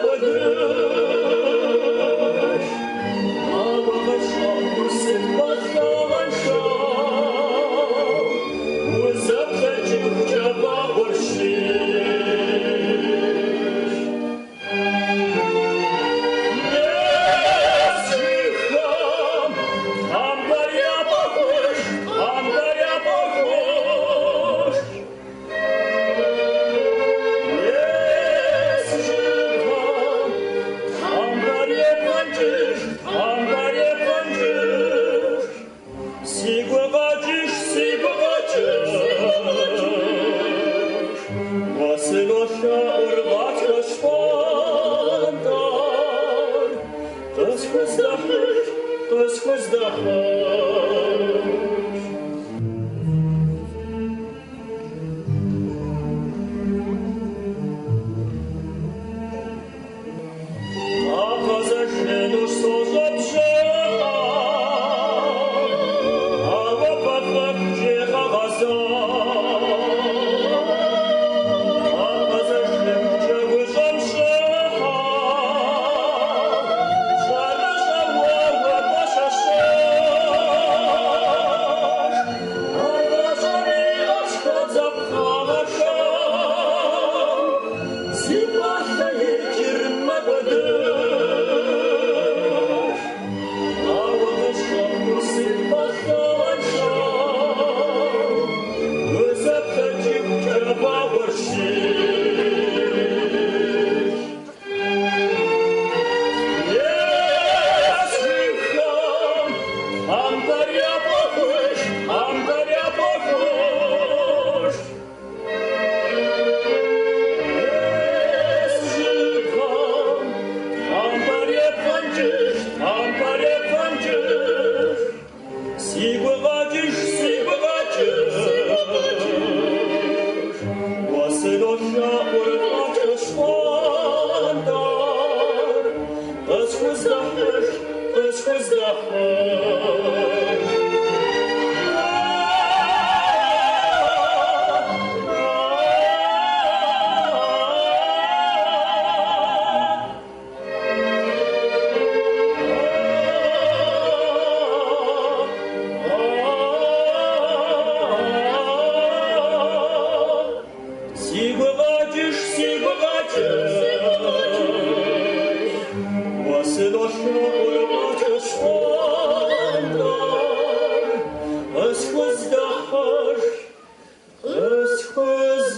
мэкӏуэдыж. Ауэ къысщохъур сыпӏэлъыгъэншэу, узэплъэкӏыхукӏэ вагъуэр щищ. Езыхэм тхьэмпэр яфӏэхуж, тхьэмпэр яфӏэхуж. Езыхэм тхьэмпэр епхъэнкӏыж, тхьэмпэр епхъэнкӏыж. Си гукъэкӏыж, си гукъэкӏыж. Уэ сынолъэӏур гъатхэ щхъуантӏэр къысхуздэхьыж, къысхуздэхьыж. Къагъэзэжынущ сощӏэ бжьыхьэм, ауэ пӏалъэкӏи къэгъэзам. Къагъэзэжынкӏэ гущӏэм щӏыхьэу, щӏэрыщӏэу уэ уопэщэщэж. Ар гъащӏэм иӏэщ хабзэ пхъашэм, зи пӏалъэ икӏыр мэкӏуэдыж. Ауэ къысщохъур сыпӏэлъыгъэншэу, узэплъэкӏыхукӏэ вагъуэр щищ. Езыхэм тхьэмпэр яфӏэхуж, тхьэмпэр яфӏэхуж. Езыхэм тхьэмпэр епхъэнкӏыж, тхьэмпэр епхъэнкӏыж. Си гукъэкӏыж, си гукъэкӏыж. Уэ сынолъэӏур гъатхэ щхъуантӏэр къысхуздэхьыж, къысхуздэхьыж. Си гукъэкӏыж, си гукъэкӏыж. Уэ сынолъэӏур гъатхэ щхъуантӏэр къысхуздэхьыж, къысхуздэхьыж.